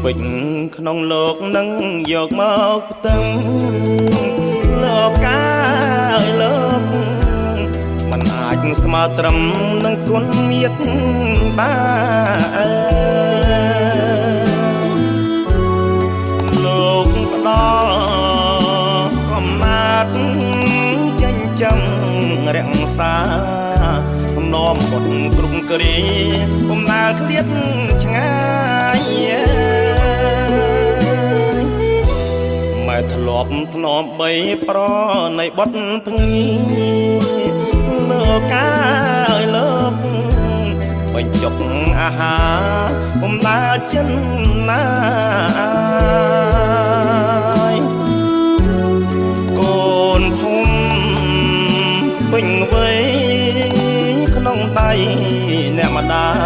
ពេជ្រក្នុងលោកនឹងយកមកផ្ទឹងលោកកាយលោក มันអាចស្មើត្រឹមនឹងគុណមេត្តាលោកផ្ដល់កំណាត់ចិញ្ចឹមរក្សាសំណមបុតគ្រប់គ្រាពុំដែលឃ្លាតឆ្ងាយ ម៉ែធ្លាប់ធ្នមបីប្រនៃបុតភ្ងាលោកកាយលោកបញ្ចុកអាហារពុំដែលចិនណា។